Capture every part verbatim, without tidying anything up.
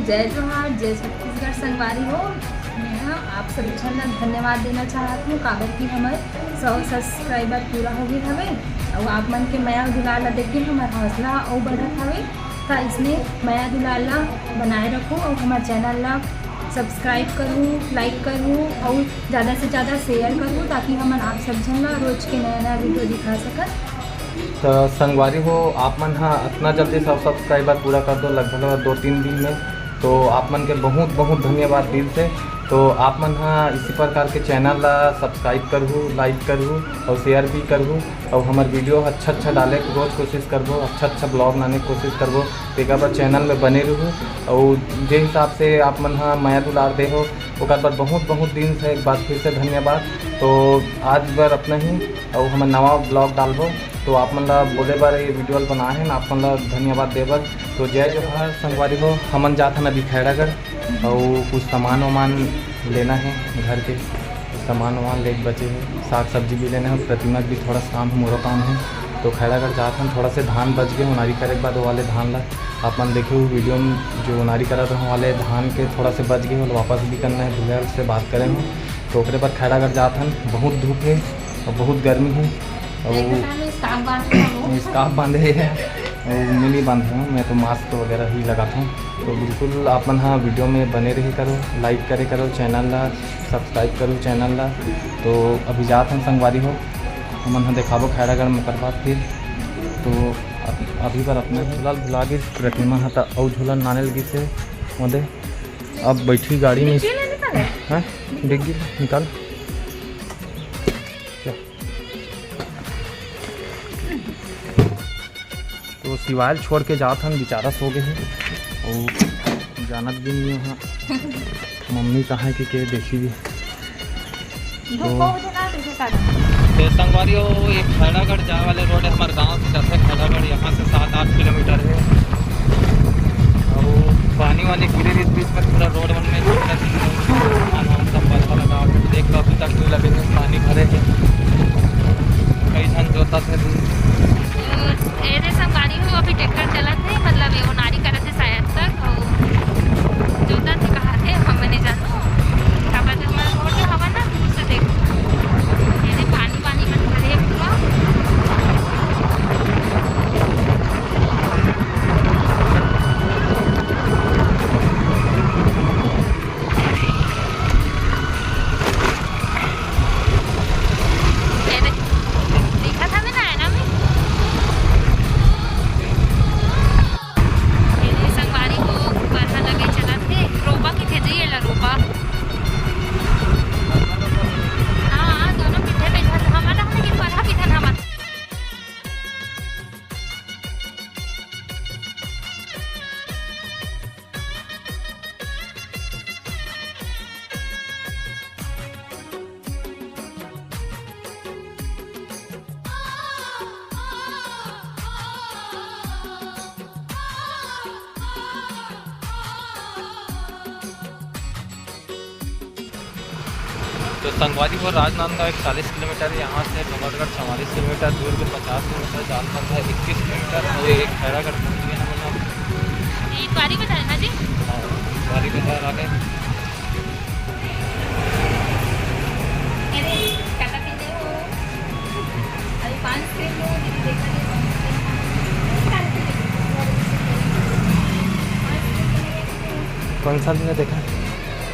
जय जोहार, जय छत्तीसगढ़ संगवारी हो। मैं ह आप सब झन ला धन्यवाद देना चाहत हूँ, काबर कि हमर सौ सब्सक्राइबर पूरा हो गए हवे, अउ आप मन के मया दुलार ला देख के हमर हौसला अउ बढ़त हवे। त इसने मया दुलार ला बनाए रखो अउ हमर चैनल ला सब्सक्राइब करू, लाइक करू अउ ज़्यादा से ज़्यादा शेयर करू, ताकि हमन आप सब झन ला रोज के नया नया वीडियो दिखा सकन। तो संगवारी हो, आप मन ह इतना जल्दी सौ सब्सक्राइबर पूरा कर दो, लगभग दो तीन दिन में। तो आप मन के बहुत बहुत धन्यवाद दिल से। तो आप मन ह इसी प्रकार के चैनल ला सब्सक्राइब करहू, लाइक करहू और शेयर भी करहू, और हमर वीडियो अच्छा अच्छा डाले के रोज कोशिश करबो, अच्छा अच्छा ब्लॉग लाने के कोशिश करबो। तेकर बर चैनल में बने रहू, और जे हिसाब से आप मन ह मया दुलार दे हो, ओकर बर बहुत बहुत दिन से एक बार फिर से धन्यवाद। तो आज बर अपना ही, और हमन नवा ब्लॉग डालबो। तो आप मन ला बोले बर ये वीडियो ला बनाए हन, आप मन ला धन्यवाद दे बर। तो जय जोहार संगवारी हो, हमन जात हन अभी खैरागढ़ और कुछ सामान वामान लेना है घर के, सामान वामान लेके बचे हैं, साग सब्जी भी लेना है, प्रतिमा के भी थोड़ा सा काम है, मोरो काम है। तो खैरागढ़ जात हन, थोड़ा से धान बच गए, ओनारी करे के बाद वो वाले धान ला आप मन देखे हो वीडियो में, जो ओनारी करत रहे वाले धान के थोड़ा से बच गए, वो वापस भी करना है, भैया से बात करे हूँ। तो ओकरे बाद खैरागढ़ जात हन, बहुत धूप है और बहुत गर्मी है। और स्कार्फ बांधे है, वो मैं नहीं बांधे हूँ, मैं तो मास्क वगैरह ही लगाता हूँ। तो बिल्कुल आप मन हाँ वीडियो में बने रहे करो, लाइक करे करो, चैनल ला सब्सक्राइब करो चैनल ला। तो अभी जात हन संगवारी हो, हमन ह देखाबो खैरागढ़ में, ओकर बाद फिर। तो अभी बर अपना झूला भुला गिस, प्रतिमा ह त अउ झूला नाने लगिस हे ओदे। अब बैठी गाड़ी में। डिग्गी ले निकाल। हाँ, डिग्गी ले निकाल। क्या? तो शिवाय ल छोड़ के जात हन, बेचारा सो गए हे। और जानत भी नहीं है मम्मी कहाँ है कि के देखी भी। तो संगवारी हो, ये खैरागढ़ जाए वाले रोड है, हमारे गांव से जाते हैं खैरागढ़, यहाँ से सात आठ किलोमीटर है। और पानी वानी गिरे रही बीच में, थोड़ा रोड वन में दिक्कत नहीं है। हम सब पैसा लगा के देख लो, अभी तक नहीं लगे हैं, पानी भरे हैं, कई झन जोता थे भी। तो ये रे संगवारी हो, अभी ट्रैक्टर चलत है, मतलब ये ओनारी करत है शायद तक, और जोता थे कहा थे, हम नहीं जानू। काबर जब मैं रोड के हवा ना दूर से देखो, ये रे पानी पानी मन भरे है पूरा। ये देख, देखा था मैं ना, है ना मैं? ये संगवारी हो, बरहा लगे चलत हे, रोपा किथे जी, एला रोपा। हाँ, दोनों पीछे बैठा था, हमारा हमने कि बरहा पीछे ना मत। तो संगवारी हो, राजनांदगांव एक चालीस किलोमीटर है यहाँ से, डोंगरगढ़ चवालीस किलोमीटर, दुर्ग पचास किलोमीटर, जालंधर है इक्कीस किलोमीटर और ये खैरागढ़ पहुँच गए हम लोग। ये बारी बाजार है ना जी? हाँ, बारी बाजार आ गए। अरे, टाटा पी ले हो। अरे, पाँच स्क्रीन लो, दीदी देखा नहीं, पाँच स्क्रीन। कौन सा तुमने देखा?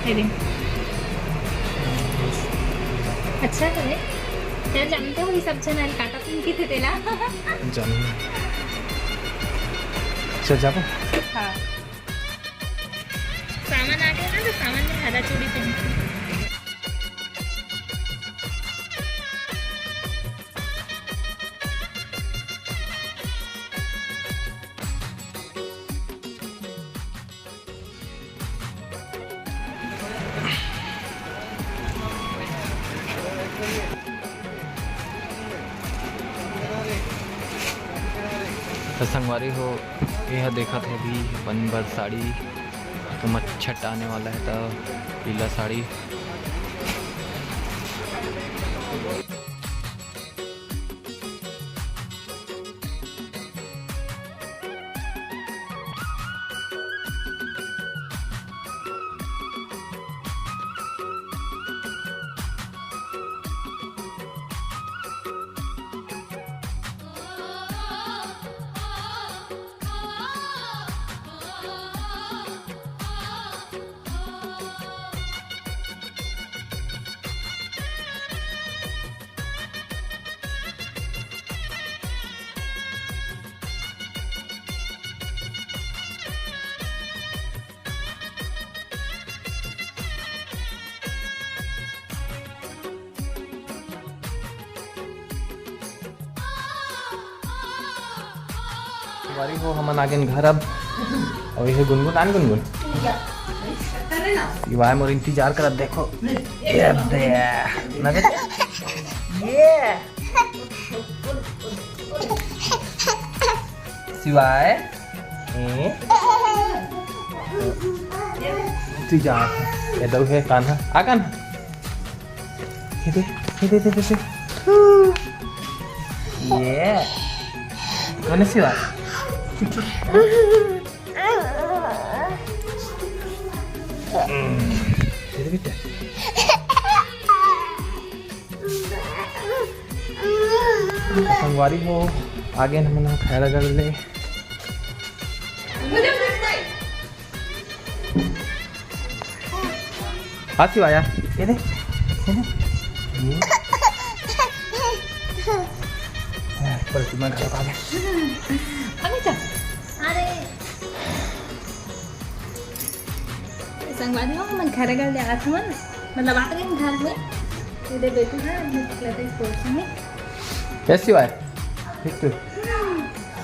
ये दे। अच्छा तो है। तेरा जानते हो ये सब चैनल काटा तुम की थे तेला? जानिए। चल जाबो। हाँ। सावन आ गया ना, तो सावन में हरा चूड़ी पहनती हूँ। तो संगवारी हो, यह देखत है अभी अपन बर साड़ी, तो मच्छर आने वाला है, तो पीला साड़ी। संगवारी हो, हमन आ गेन घर अब। अउ ये गुनगुन, आन गुनगुन। शिवाय मोर इंतजार करत, देखो। ये दे। ना बेटा? ये। शिवाय। ए? तू जा। ये दऊ हे कान्हा। आ कान्हा। ये दे, ये दे, दे, दे, दे। ये। कौन है शिवाय? ये दे बेटा। संगवारी हो, आ गेन हमन ह खैरागढ़ ले। हाँ शिवाय, ये दे, ये दे। ये। प्रतिमा घर आ गए। अमिता, अरे। संगवारी हो, हमन खैरागढ़ ले आत हवन, मतलब आ गए घर में। ये दे बेटू है, अपने पिछला स्पोर्ट्स में। कैसी बात? ठीक तो?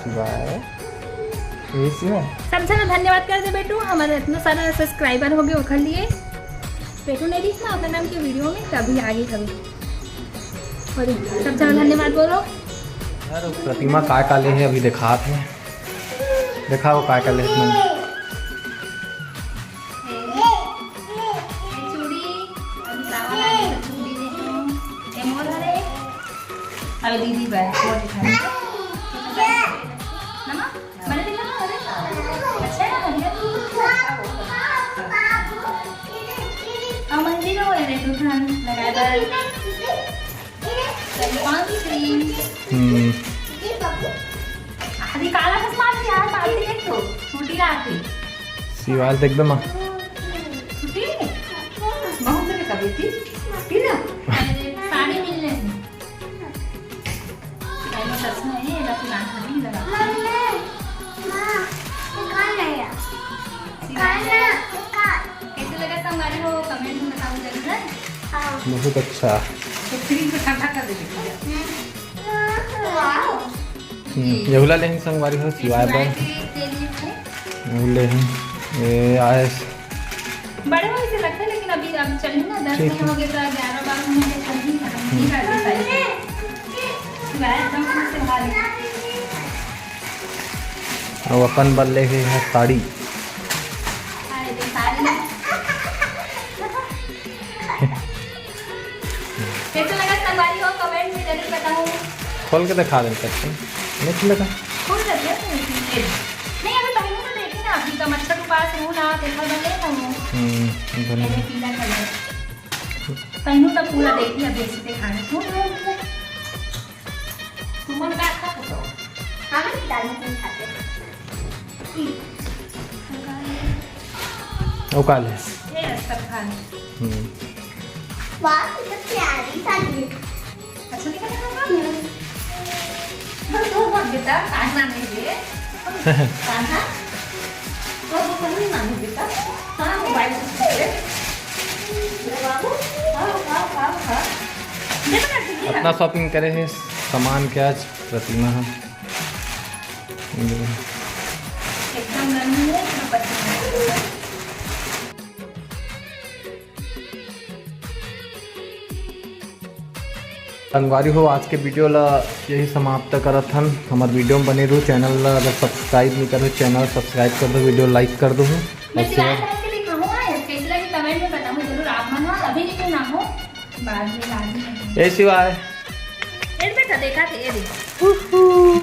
शिवाय। ये शिवाय। सब झन धन्यवाद कर दे बेटू, हमारे इतना सारा सब्सक्राइबर हो गए ओखर लिए। बेटू नहीं दिस ना ओकर नाम के वीडियो में, तभी आगे कभी। और सब झन धन्यवाद बोलो। यार, प्रतिमा काय का ले हे, अभी दिखात हे। दिखाओ काय का ले हे। ये चूड़ी, अभी सावन आगे तो चूड़ी दे दो। ये मोर हरे। अबे दीदी बर, मोर दिखा। नमक? बने दिखा ना, अरे। अच्छा है ना, बढ़िया। अउ मंदिर में वो है, दुकान लगाए बर। कौन सी? हम्म। अभी काला चश्मा भी यार, पार्टी देख तो, छुट्टी आती। शिवाय देख दो माँ। छुट्टी? बहुत देर कभी थी? थी ना? अरे, साड़ी मिलने से। शिवाय में चश्मा है, ये लगा, पुराना थोड़ी लगा। मम्मी, माँ, ये कौन है यार? शिवाय। कौन है? कैसे लगा संगवारी हो, कमेंट में बताओ जरूर, है? हाँ। बहुत अच्छा। तो फ्रिज में ठंडा कर दे बेटा। हम्म। वाओ। हम्म, ये हुला लेहिन संगवारी हो, शिवाय बर। ये हुला लेहिन। ये आयस। बड़े होए से लगथे, लेकिन अभी, अब चलही ना, दस ठीक महीना है। हो गए तो ग्यारह बारह महीने के चलही ना, हम नहीं करते साइज। शिवाय एकदम खुश से बाहर निकल। अउ अपन बर ले हे है साड़ी। अरे, तो साड़ी ना। कैसे लगा संगवारी हो, कमेंट में जरूर बताओ। खोल के दिखा दे, कैसे नहीं खुलेगा। खोल देते हैं तो इसलिए। नहीं, अभी पहनू तो देखी ना, अभी तो मच्छर उपास रहू ना, देखा बन ले रहू। हम्म, धन्यवाद। पहले पीला कलर। पहनू तो पूरा देखी, अब ऐसे दिखाने को। तुमन का खा तो? हम दाल नहीं खाते। वो का ले? ये सब खा ले। हम्म। वाह, कितनी प्यारी साड़ी। अच्छा दिखा रहा है? हम्म। तो, तो मत बेटा, कान्हा नहीं दे। कान्हा? तो, तो कहीं ना नहीं बेटा। हाँ, मोबाइल से ले। ले बाबू, खाओ, खाओ, खाओ, खाओ। दे बेटा, ठीक है। अतना शॉपिंग करे हे, सामान के आज प्रतिमा ह। एकदम नन्ही है, एकदम पतली है। संगवारी हो, आज के वीडियो ला यही समाप्त करत हन। हमर वीडियो में बने रहू, चैनल ला अगर सब्सक्राइब नहीं करे हो, चैनल सब्सक्राइब कर दो, वीडियो लाइक कर दो मैं और शिवाय शेयर। बहन के लिए कहूँ, कैसे लगी कमेंट में बताओ जरूर आप मन, अभी लेकिन ना हो, बाद में, बाद में। ए शिवाय। ए बेटा, देखा थे, ए देख।